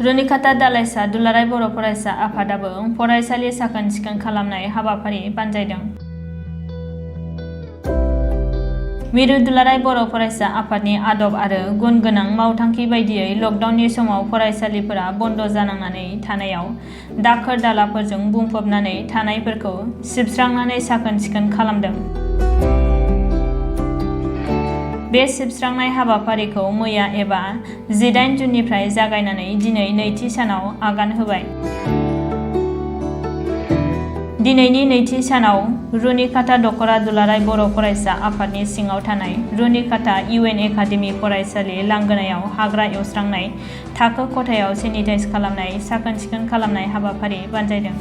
रुनिकाटा दालाइसा दुलाराय बर' फरायसा आफादाबो फरायसालि साखोन सिखोन खालामनाय हाबाफारि बानजायदों। मिरु दुलाराय बर' फरायसा आफादनि आदब आरो गुन गोनां मावथांखि बायदियै लकडाउननि समाव फरायसालिफोरा बन्द जानांनानै थानायाव दाखोर दालाफोरजों बुंफबनानै थानायफोरखौ सिबस्रांनानै साखोन सिखोन खालामदों। बे सिबस्रांनाय हाबाफारिखौ मैया एबा 18 जुननिफ्राय जागायनानै दिनै नैथि सानाव आगान होबाय। दिनैनि नैथि सानाव रुनिकाटा दखरा दुलाराय बर' फरायसा आफादनि सिङाव थानाय रुनिकाटा UN एकाडेमि फरायसालि लांगोनायाव हाग्रा एवस्रांनाय, थाखो खथायाव सेनिटाइज खालामनाय, साखोन सिखोन खालामनाय हाबाफारि बानजायदों।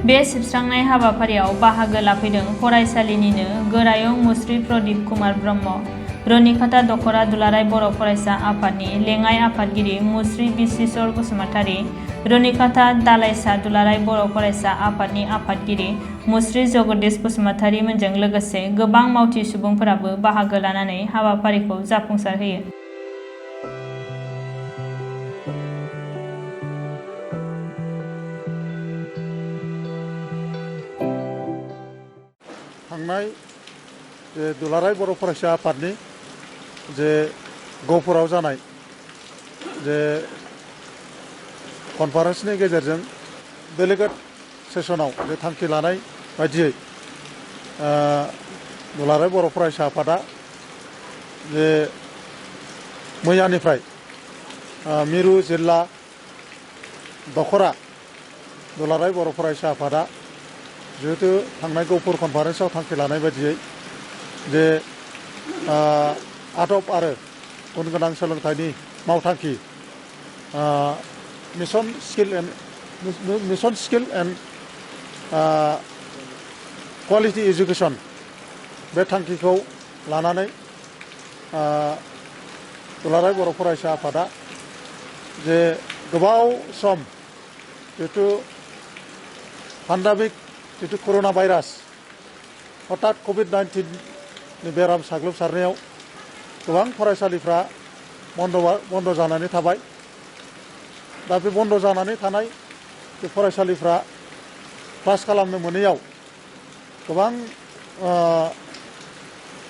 बे सिबस्रांनाय हाबाफारियाव बाहागो लाफैदों फरायसालिनिनो गोरायुं मुस्रि प्रदीप कुमार ब्रह्म, रुनिकाटा दखरा दुलाराय बर' फरायसा आफादनि लेङाइ आफादगिरि मुस्रि बिश्वेश्वर बसुमतारी, रुनिकाटा दालाइसा दुलाराय बर' फरायसा आफादनि आफादगिरि मुस्रि जगदीश बसुमतारी मोनजों लोगोसे गोबां मावथि सुबुंफोराबो बाहागो लानानै हाबाफारिखौ जाफुंसार होयो। थांनाय जे दुलाराय बर' फरायसा आफादनि जे गहपुराव जानाय जे कनफारेन्सनि गेजेरजों डेलिगेट सेसनाव जे थांखि लानाय बायदियै दुलाराय बर' फरायसा आफादा जे मैयानिफ्राय मिरु जिल्ला दखरा दुलाराय बर' फरायसा आफादा जिहेतु थांनाय गहपुर कनफारेन्सआव थांखि लानाय बायदियै जे आदब आरो गुन गोनां सोलोंथाइनि मावथांखि mission skill and quality education बे थांखिखौ लानानै दुलाराय बर' फरायसा आफादा जे गोबाव सम जिहेतु पेन्डेमिक जितु कर'ना भाइरास हठात COVID-19 नि बेराम साग्लोबसारनायाव गोबां फरायसालिफ्रा बन्द जानानै थाबाय। दा बे बन्द जानानै थानाय बे फरायसालिफ्रा क्लास खालामनो मोनैयाव गोबां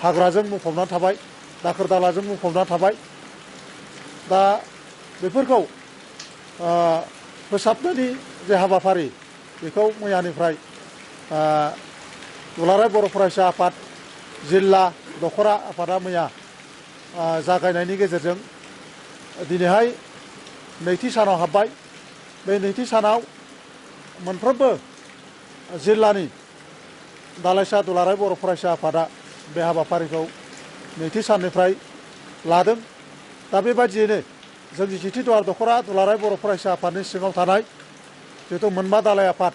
हाग्राजों बुंफबना थाबाय, दाखोर दालाजों बुंफबना थाबाय। दा बेफोरखौ फोसाबनायनि जे हाबाफारि बेखौ मैयानिफ्राय दुलाराय बर' फरायसा आफाद जिल्ला दखरा आफादा मैया जागायनायनि गेजेरजों दिनैहाय नैथि सानाव हाबबाय। बे नैथि सानाव मोनफ्रोमबो जिल्लानि दालाइसा दुलाराय बर' फरायसा आफादा बे हाबाफारिखौ नैथि साननिफ्राय लादों। दा बेबायदियैनो जोंनि जिथिदुवार दखरा दुलाराय बर' फरायसा आफादनि सिङाव थानाय जिहेतु मोनबा दालाइ आफाद,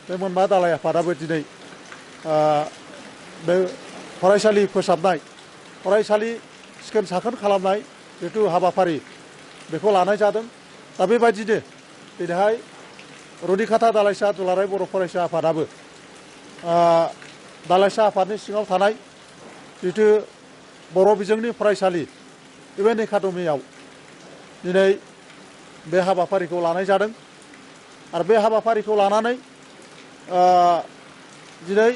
बे मोनबा दालाइ आफादाबो दिनै बे फरायसालि फोसाबनाय, फरायसालि सिखोन साखोन खालामनाय जिहेतु हाबाफारि बेखौ लानाय जादों। दा बेबायदिनो दिनैहाय रुनिकाटा दालाइसा दुलाराय बर' फरायसा आफादाबो दालाइसा आफादनि सिङाव थानाय जिहेतु बर' बिजोंनि फरायसालि UN एकाडेमियाव दिनै बे हाबाफारिखौ लानाय जादों। आरो बे हाबाफारिखौ लानानै दिनै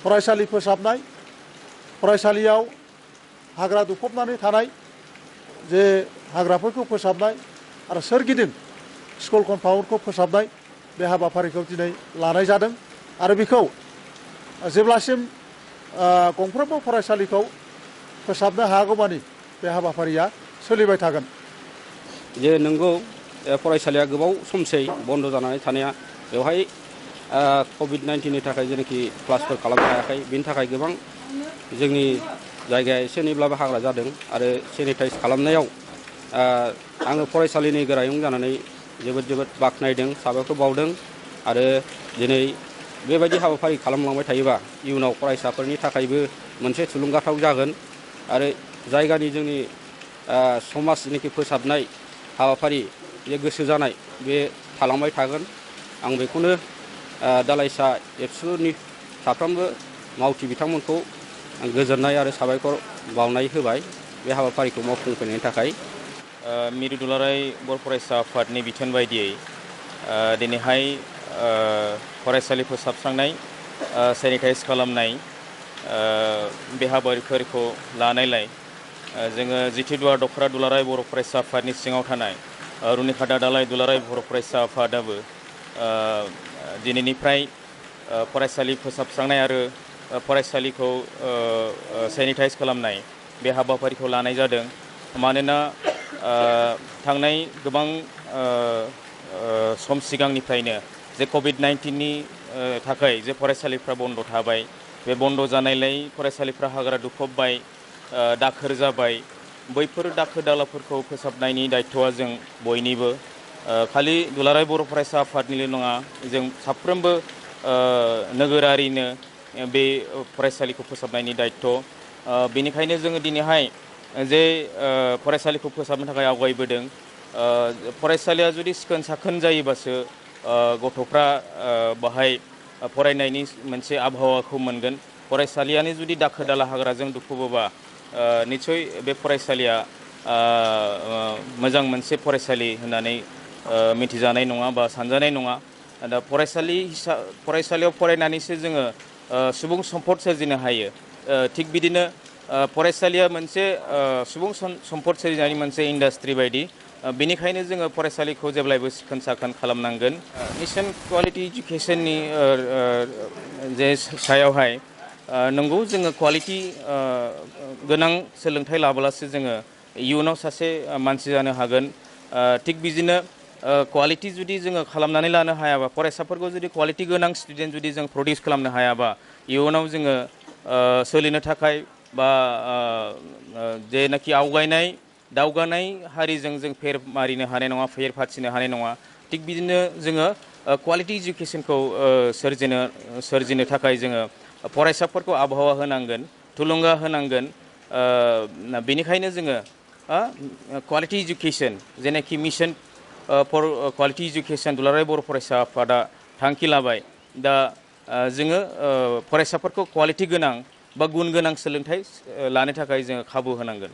फरायसालि फोसाबनाय, फरायसालियाव हाग्रा दुफबनानै थानाय जे हाग्राफोरखौ फोसाबनाय आरो सोरगिदिं स्कुल कम्पाउन्डखौ फोसाबनाय बे हाबाफारिखौ दिनै लानाय जादों। आरो बेखौ जेब्लासिम गंफ्रोमबो फरायसालिखौ फोसाबनो हागौमानि बे हाबाफारिया सोलिबाय थागोन। जे नंगौ फरायसालिया गोबाव समसै बन्द जानानै थानाया, बेवहाय COVID-19 नि थाखाय जेनाखि क्लासफोर खालामनो हायाखै, बिनि थाखाय गोबां जोंनि जायगाया एसे एनैब्लाबो हाग्रा जादों। आरो सेनिटाइज खालामनायाव आङो फरायसालिनि गोरायुं जानानै जोबोद बाख्नायदों, साबायखर बावदों। आरो दिनै बेबायदि हाबाफारि खालामलांबाय थायोबा इयुनाव फरायसाफोरनि थाखायबो मोनसे थुलुंगाथाव जागोन। आरो जायगानि जोंनि समाज जेनाखि फोसाबनाय हाबाफारि, जे गोसो जानाय बे थालांबाय थागोन। आं बेखौनो दालाइसा एबसुनि साफ्रोमबो मावथि बिथांमोनखौ गोजोननाय आरो साबायखर बावनाय होबाय। बे हाबाफारिखौ मावफुंफैनायनि थाखाय मिरु दुलाराय बर' फरायसा आफादनि बिथोन बायदियै दिनैहाय फरायसालि फोसाबस्रांनाय सेनिटाइज खालामनाय बे हाबाफारिखौ लानायलाय जोङो जिथिदुवार दखरा दुलाराय बर' फरायसा आफादनि सिङाव थानाय रुनिखाता दालाय दुलाराय बर' फरायसा आफादाबो दिनैनिफ्राय फरायसालि फोसाबस्रांनाय आरो फरायसालिखौ सेनिटाइज खालामनाय बे हाबाफारिखौ लानाय जादों। मानोना थांनाय गोबां सम सिगांनिफ्रायनो जे कभिड-19नि थाखाय जे फरायसालिफ्रा बन्द थाबाय बे बन्द जानायलाय फरायसालिफ्रा हाग्रा दुफबबाय दाखोर जाबाय बैफोर दाखोर दालाफोरखौ फोसाबनायनि दायथ'आ जों बयनिबो खालि दुलाराय बर' फरायसा आफादनिल' नङा जों साफ्रोमबो नोगोरारिनो बे फरायसालिखौ फोसाबनायनि दायथ' बेनिखायनो जोङो दिनैहाय जे फरायसालिखौ फोसाबनो थाखाय आवगायबोदों। फरायसालिया जुदि सिखोन साखोन जायोबासो गथ'फ्रा बाहाय फरायनायनि मोनसे आबहावाखौ मोनगोन। फरायसालियानो जुदि दाखोर दाला हाग्राजों दुफबोबा निसय बे फरायसालिया मोजां मोनसे फरायसालि होननानै मिथिजानाय नङा बा सानजानाय नङा। दा फरायसालियाव फरायनानैसो जोङो सुबुं सम्पद सोरजिनो हायो। थिग बिदिनो फरायसालिया मोनसे सुबुं सम्पद सोरजिनायनि मोनसे इन्डास्ट्रि बायदि। बेनिखायनो जोङो फरायसालिखौ जेब्लायबो सिखोन साखोन खालामनांगोन। मिशन क्वालिटी एजुकेशननि जे सायावहाय नंगौ जोङो क्वालिटी गोनां सोलोंथाइ लाब्लासो जोङो इयुनाव सासे मानसि जानो हागोन। थिग बिदिनो क्वालिटी जुदि जोङो खालामनानै लानो हायाबा फरायसाफोरखौ जुदि क्वालिटी गोनां स्टुडेन्ट जुदि जों प्रडिउस खालामनो हायाबा इयुनाव जोङो सोलिनो थाखाय बा जेनाखि दावगानाय हारिजों जों फेर मारिनो हानाय नङा, फेर फाथिनो हानाय नङा। थिग बिदिनो जोङो क्वालिटी इडुकेसनखौ सोरजिनो थाखाय जोङो फरायसाफोरखौ आबहावा होनांगोन, थुलुंगा होनांगोन। बेनिखायनो जोङो क्वालिटी इडुकेसन जेनाखि मिशन फर क्वालिटी इडुकेसन दुलाराय बर' फरायसा आफादा थांखि लाबाय। दा जोङो फरायसाफोरखौ क्वालिटी गोनां बा गुन गोनां सोलोंथाइ लानो थाखाय जोङो खाबु होनांगोन।